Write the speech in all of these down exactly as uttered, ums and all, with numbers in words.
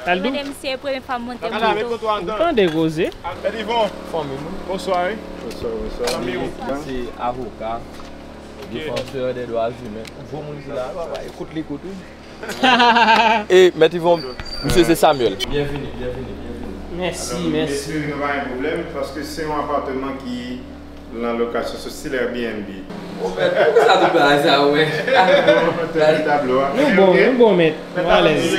Al dou. Mande misye, premye fwa m monte moto. Ou tande koze. Fanmi m. Bonswa, wi. Bonswa, bonswa. Fanmi w. Se avoka. Defansè dè dwa imen. Gwo moun ki la, papa, ekout li, ekout li. E, Mèt Yvon, misye se Samuel. Byenvini, byenvini, byenvini. Mèsi, mèsi. Espere nou pa gen pwoblèm, paske se yon apatman ki nan lokasyon sou stil Airbnb. Ou mèt, ou sa tout bagay sa, wè. Tablo a. Nou bon, nou bon, mèt. Nou alèz.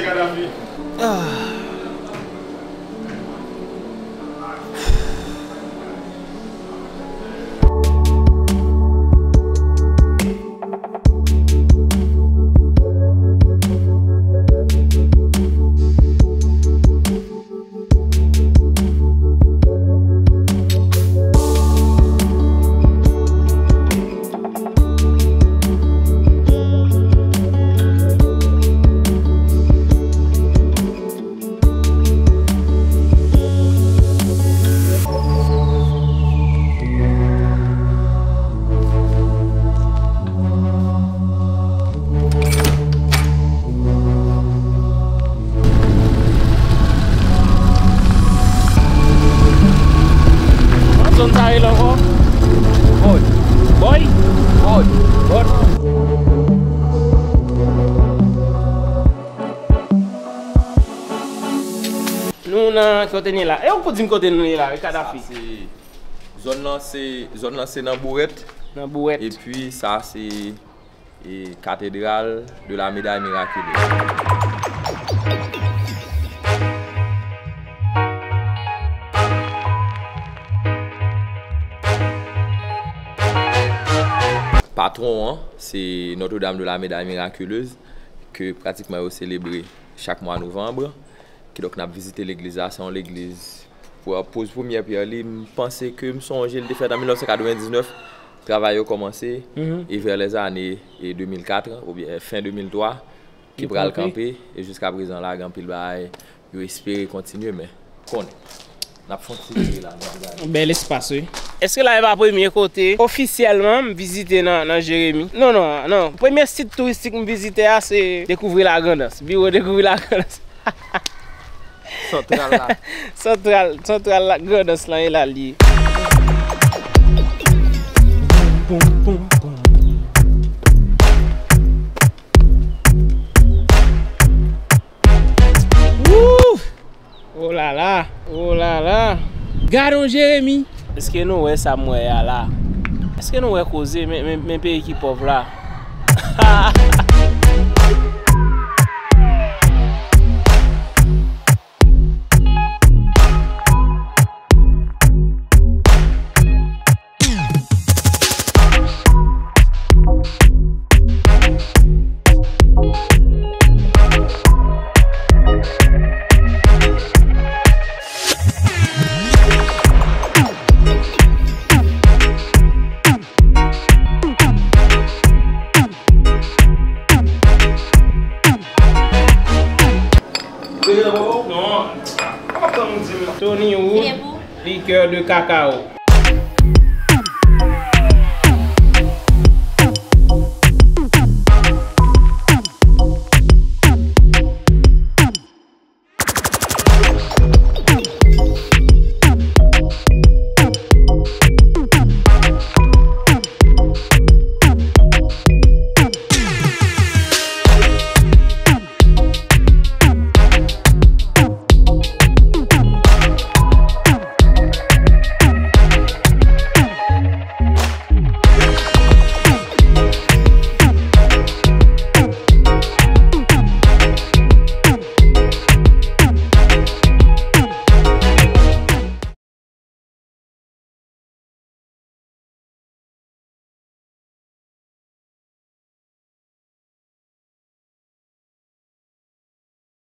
Kòman zòn sa rele ankò? Bòd. Bòy? Bòd. Bòd. Nou nan kote nou ye la. E ou pou di m kote nou ye la, wi, Kadafi? Sa se, zòn nan se, zòn nan se nan Bourèt. Nan Bourèt. Epi sa se, e, Cathédrale de la Médaille Miraculeuse. Patwon an, se Notre-Dame de la Médaille Miraculeuse, ke pratikman yo selebre chak mwa novanm. Kidonk, n ap vizite legliz la. Se yon legliz, pou, pou poz premyè pyè li, m panse ke m sonje l te fèt an mil nèf san katrevendiznèf. Travay yo kòmanse, e vè lèzane, e, de mil kat, oubyen fen de mil twa, ki pral kanpe, e jiska prezan la, gen anpil bagay yo espere kontinye, men konnen. N ap fè yon ti vire la, n ap gade. Bèl espas, wi. Èske la e pa premye kote ofisyèlman m vizite nan, nan Jeremi? Non, non, non. Premye sit touristik m vizite a, se Découvrir la Grand'Anse. Biwo Découvrir la Grand'Anse. Santral la. Santral, santral la, Grand'Anse lan e la l ye. Boum, boum, boum. Wouh! Oh la la! Oh la la! Gadon Jeremi! Èske nou wè sa m wè a la? Èske nou wè koze? Men, men, men peyi ki pòv la. Tony Wood, likè de kakao.